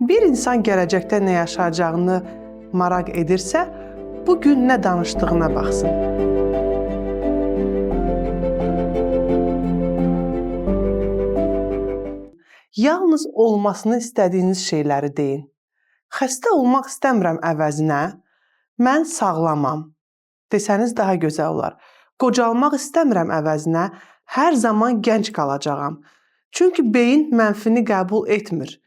Bir insan gələcəkdə nə yaşayacağını maraq edirsə, bu gün nə danışdığına baxsın. Yalnız olmasını istədiyiniz şeyləri deyin. Xəstə olmaq istəmirəm əvəzinə mən sağlamam desəniz daha gözəl olar. Qocalmaq istəmirəm əvəzinə hər zaman gənc qalacağam. Çünki beyin mənfini qəbul etmir.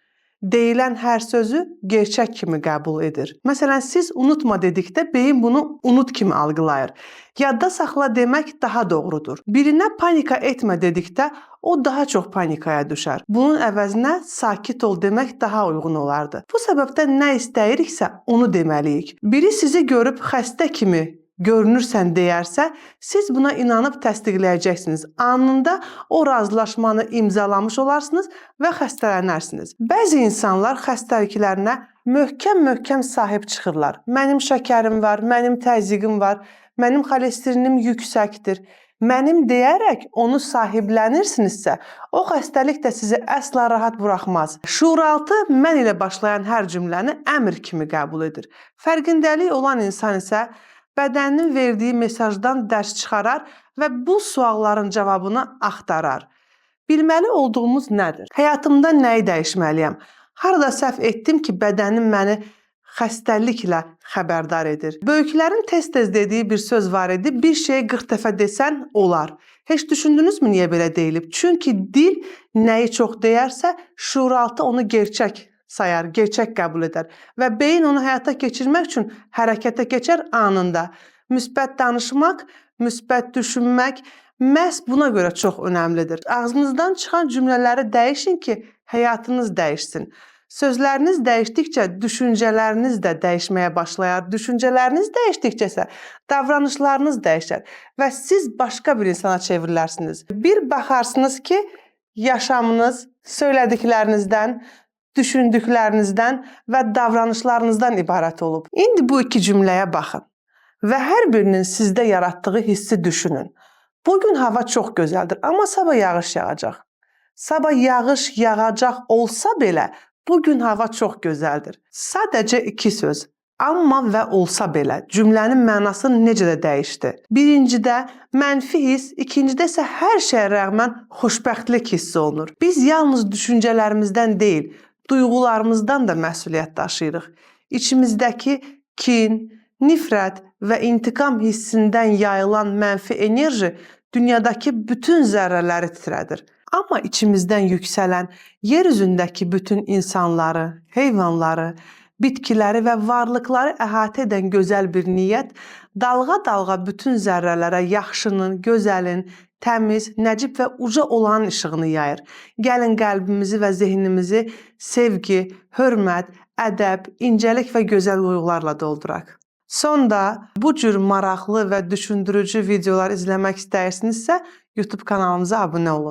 Deyilən hər sözü gerçək kimi qəbul edir. Məsələn, siz unutma dedikdə beyin bunu unut kimi algılayır. Yadda saxla demək daha doğrudur. Birinə panika etmə dedikdə o daha çox panikaya düşər. Bunun əvəzinə sakit ol demək daha uyğun olardı. Bu səbəbdən nə istəyiriksə onu deməliyik. Biri sizi görüb xəstə kimi görünürsən deyərsə, siz buna inanıb təsdiqləyəcəksiniz. Anında o razılaşmanı imzalamış olarsınız və xəstələnərsiniz. Bəzi insanlar xəstəliklərinə möhkəm-möhkəm sahib çıxırlar. Mənim şəkərim var, mənim təzyiqim var, mənim xolesterinim yüksəkdir. Mənim deyərək onu sahibblənirsinizsə, o xəstəlik də sizi əsla rahat buraxmaz. Şuuraltı mən ilə başlayan hər cümləni əmr kimi qəbul edir. Fərqindəlik olan insan isə bədəninin verdiyi mesajdan dərs çıxarar və bu sualların cavabını axtarar. Bilməli olduğumuz nədir? Həyatımda nəyi dəyişməliyəm? Harada səhv etdim ki, bədənim məni xəstəliklə xəbərdar edir? Böyüklərin tez-tez dediyi bir söz var idi. Bir şeyi 40 dəfə desən olar. Heç düşündünüzmü niyə belə deyilib? Çünki dil nəyi çox deyərsə, şuuraltı onu gerçək sayar, gerçək qəbul edər və beyin onu həyata keçirmək üçün hərəkətə keçər anında. Müsbət danışmaq, müsbət düşünmək məhz buna görə çox önəmlidir. Ağzınızdan çıxan cümlələri dəyişin ki, həyatınız dəyişsin. Sözləriniz dəyişdikcə düşüncələriniz də dəyişməyə başlayar. Düşüncələriniz dəyişdikcə isə davranışlarınız dəyişər və siz başqa bir insana çevrilərsiniz. Bir baxarsınız ki, yaşamınız söylədiklərinizdən, düşündüklərinizdən və davranışlarınızdan ibarət olub. İndi bu iki cümləyə baxın və hər birinin sizdə yaratdığı hissi düşünün. Bu gün hava çox gözəldir, amma sabah yağış yağacaq. Sabah yağış yağacaq olsa belə bu gün hava çox gözəldir. Sadəcə iki söz. Amma və olsa belə cümlənin mənası necə də dəyişdi. Birincidə mənfi hiss, ikincidə isə hər şeyə rəğmən xoşbəxtlik hissi olunur. Biz yalnız düşüncələrimizdən deyil, duyğularımızdan da məsuliyyət daşıyırıq. İçimizdəki kin, nifrət və intiqam hissindən yayılan mənfi enerji dünyadakı bütün zərrələri titrədir. Amma içimizdən yüksələn yer üzündəki bütün insanları, heyvanları, bitkiləri və varlıqları əhatə edən gözəl bir niyyət dalğa-dalğa bütün zərrələrə yaxşının, gözəlin, təmiz, nəcib və uca olanın işığını yayır. Gəlin qəlbimizi və zehnimizi sevgi, hörmət, ədəb, incəlik və gözəl duyğularla dolduraq. Sonda bu cür maraqlı və düşündürücü videolar izləmək istəyirsinizsə, YouTube kanalımıza abunə olun.